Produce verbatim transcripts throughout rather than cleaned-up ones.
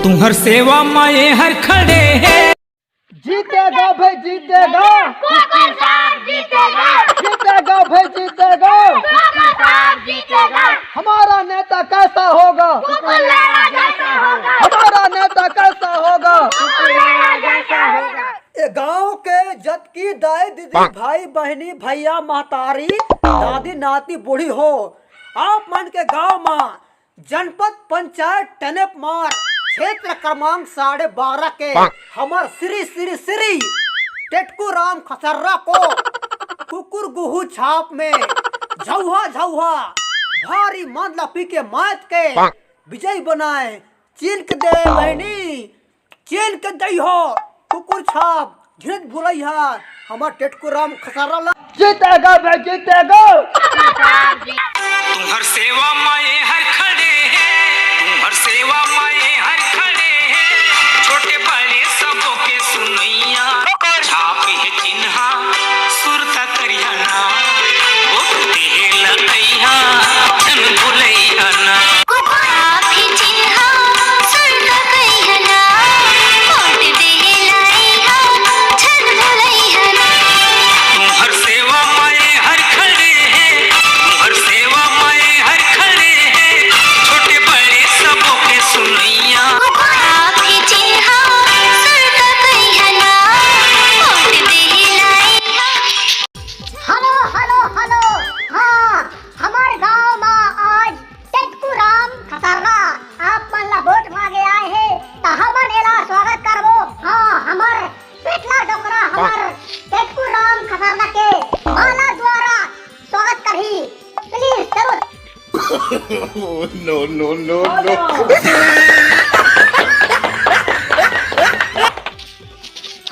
तुम्हर सेवा म ये हर खड़े हे। जीतेगा भाई, जीतेगा। कुकुर साहब जीतेगा। जीतेगा भाई, जीतेगा। कुकुर साहब जीतेगा। हमारा नेता कैसा होगा? कुकुर लैला जैसा होगा। हमारा नेता कैसा होगा? कुकुर लैला जैसा होगा। ए गांव के जतकी दाई दीदी, भाई बहनी, भैया महतारी, दादी नाती बूढ़ी हो, आप मन के गांव म जनपद पंचायत टनेपमार, क्षेत्र क्रमांक साढ़े बारह के हमर श्री श्री श्री टेटकू राम खसर्रा को कुकुर गुहू छाप में झौहा झौहा भारी मंद ला पी के मात के विजयी बनाए। चिन्ह के दे बहनी, चिन्ह के दई हो कुकुर छाप, झिन भुलई हा हमर टेटकू राम खसर्रा ला। जीतेगा बे, जीतेगा। तुम्हर सेवा म ये हर खड़े हे, तुम्हर सेवा म ये हर खड़े हे। छोटे बड़े सबो के सुनैया, छाप हे चिन्हा सुरता करिहा ना। वोट देहे ला अइहा, झन भुलैहा ना। आप ही चिन्हा सुरता करिहा ना। वोट देहे ला अइहा, झन भुलैहा ना। तुम्हर सेवा म ये हर खड़े हे, तुम्हर सेवा म ये हर खड़े हे। छोटे बड़े सबो के सुनैया। आप ही चिन्हा सुरता करिहा ना। वोट देहे ला अइहा। Hello, hello, hello. हाँ, हमर गांव म आज टेटकू राम खसर्रा आप मन ला वोट मांगे आए हे, त हमन एला स्वागत करबो। हाँ, हमर पेटला डोकरा, हमर टेटकू राम खसर्रा के माला द्वारा स्वागत करही। प्लीज, चलो। No, no, no, no।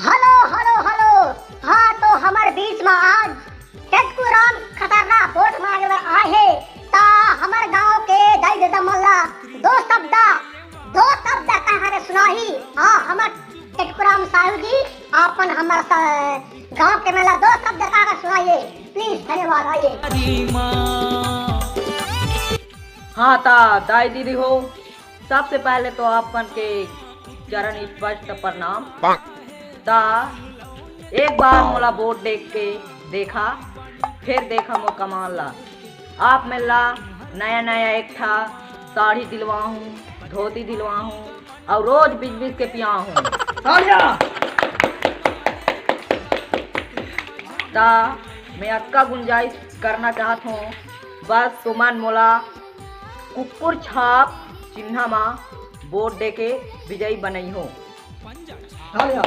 Hello, hello, hello. हाँ, तो हमर बीच म आज टेटकू राम खसर्रा वोट मांगे बर आए हे, त हमर गांव के दाई ददा मन ला दो शब्द, दो शब्द कहा के सुनाही। हाँ, हमर टेटकू राम साहू जी, आपन हमर स-, गांव के मन ला दो शब्द कहा के सुनाइए, प्लीज, धन्यवाद। आइए। हाँ, त दाई दीदी हो, सबसे पहले तो आप मन के चरण स्पर्श प्रणाम। त एक बार मोला वोट दे के देखा, फिर देखा मोर कमाल ला। आप मन ला नया नया एक ठा साड़ी दिलवाहूँ, धोती दिलवाहूँ, अउ रोज बिज बिज के पियाहूँ। तालिया। त मैं अतका गुंजाइश करना चाहत हूँ, बस तुमन मोला कुकुर छाप चिन्हा म वोट दे के विजयी बनई हो। तालिया।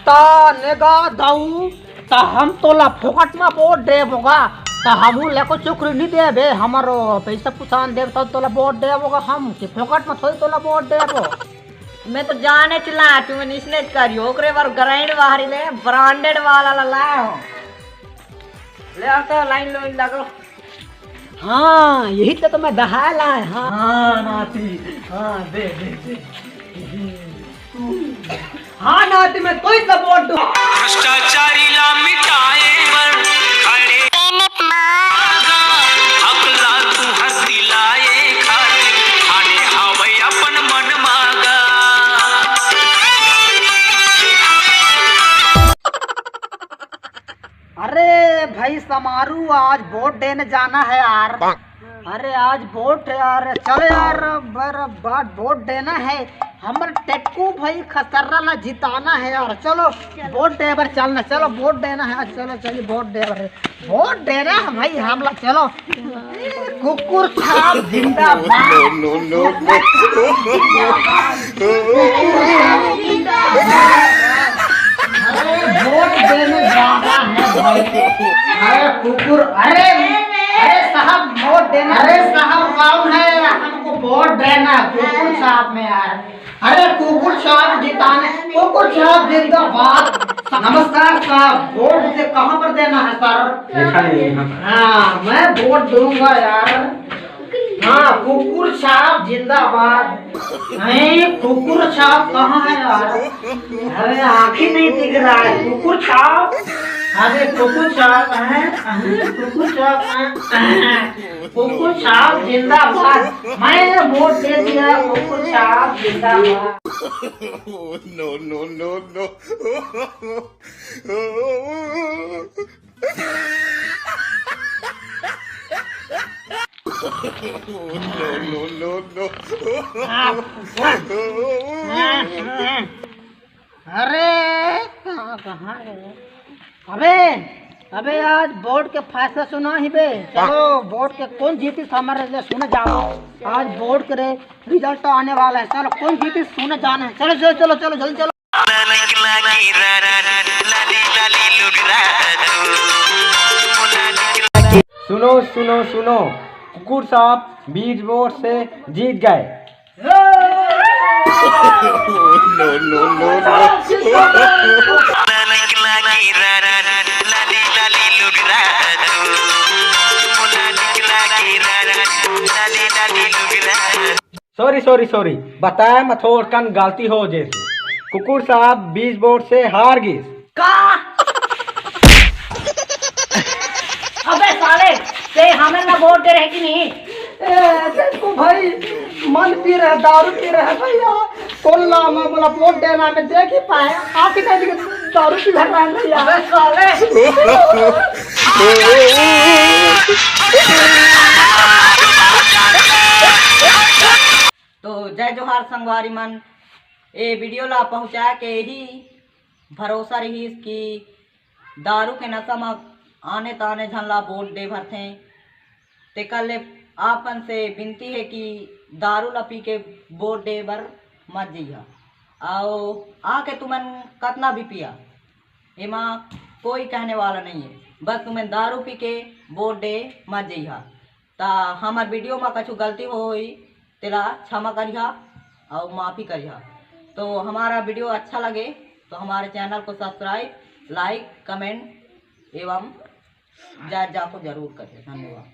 त नेगा दाऊ, त हम तोला फोकट म वोट देबो गा, त हमू ले को चुकरी नी देबे, हमरो पैसा पुसान देब, त तोला वोट देबो गा हम, कि फोकट म थोड़ी तोला वोट देबो। मैं तो जाने चिल्ला, तू मैं इसने करियो, ओकरे बर ग्राइंड बाहरी ले, ब्रांडेड वाला ला लाया हूँ। ले आ तो लाइन लोइन लगो। हाँ, यही तो, तो मैं दहाय लाए, हाँ। हाँ, नाती, हाँ, दे, दे, दे। हाँ, नाती, मैं तो ही तो वोट दूँ। भ्रष्टाचारी ला मिटाए बर खड़े हक ला तुहर दिलाए खातिर ठाने हावय अपन मन मागा। अरे भाई समारू, आज वोट देने जाना है यार। अरे आज वोट है यार, चलो यार, बर, बर, वोट देना है। हमर टेटकू भाई खसर्रा ला जिताना है यार। चलो वोट दे बर चलना, चलो वोट देना है आज, चलो चलिए वोट दे बर, वोट देना है भाई हमला। चलो कुकुर छाप जिंदाबाद। No, no, no, no। अरे वोट देने जाना है भाई। अरे कुकुर, अरे, अरे साहब वोट देना। अरे साहब कौन है, हमको वोट देना है कुकुर छाप में यार। अरे कुकुर छाप जिताने, कुकुर छाप जिंदाबाद। नमस्कार साहब, वोट मुझे कहाँ पर देना है सर? देखा नहीं यहाँ पर। हाँ, मैं वोट दूंगा यार। हाँ, कुकुर छाप जिंदाबाद। नहीं, कुकुर छाप कहाँ है यार? अरे आँखें नहीं दिख रहा है, कुकुर छाप। अरे कुकुर साहब हैं, कुकुर साहब हैं, कुकुर साहब जिंदाबाद। मैंने वोट दे दिया, कुकुर साहब जिंदाबाद। No, no, no, no. No, no, no, no. अरे कहाँ कहाँ गए? अबे, अबे आज वोट के फैसला सुना ही बे। चलो वोट के कौन जीती हमारे लिए सुने जाओ। आज वोट के रे रिजल्ट तो आने वाला है। चलो कौन जीती सुने जाना है। चलो चलो चलो चलो जल्दी चलो। सुनो सुनो सुनो, कुकुर साहब बीस वोट से जीत गए। No, no, no, no. Sorry sorry sorry, बताए म थोड़कन गलती हो जेस। कुकुर साहब बीस वोट से हार गिस। का? अबे साले, ते हमें ना वोट दे रहे कि नहीं? ए, देखो भाई, मन पी रहे, दारू पी रहे भैया। कौन ला मैं बोला वोट देना, मैं देख ही पाए। आप ही नहीं देखे, दारू पी रहा है भैया। अबे साले। तो जय जोहार संगवारी मन, ए वीडियो ला पहुँचा के ही भरोसा रहीस कि दारू के नशा म आने ताने झन ला वोट दे भरथे। तेकर ले आपन से विनती है कि दारू ला पी के वोट दे बर मत जइहा। अउ आके तुमन कतना भी पिया, एमा कोई कहने वाला नहीं है। बस तुमन दारू पी के वोट दे मत जइहा। ता हमर वीडियो म कछु गलती होई तेला क्षमा करिहा अउ माफी करिहा। तो हमारा वीडियो अच्छा लगे तो हमारे चैनल को सब्सक्राइब, लाइक, कमेंट एवं जा जा को जरूर करिए। धन्यवाद।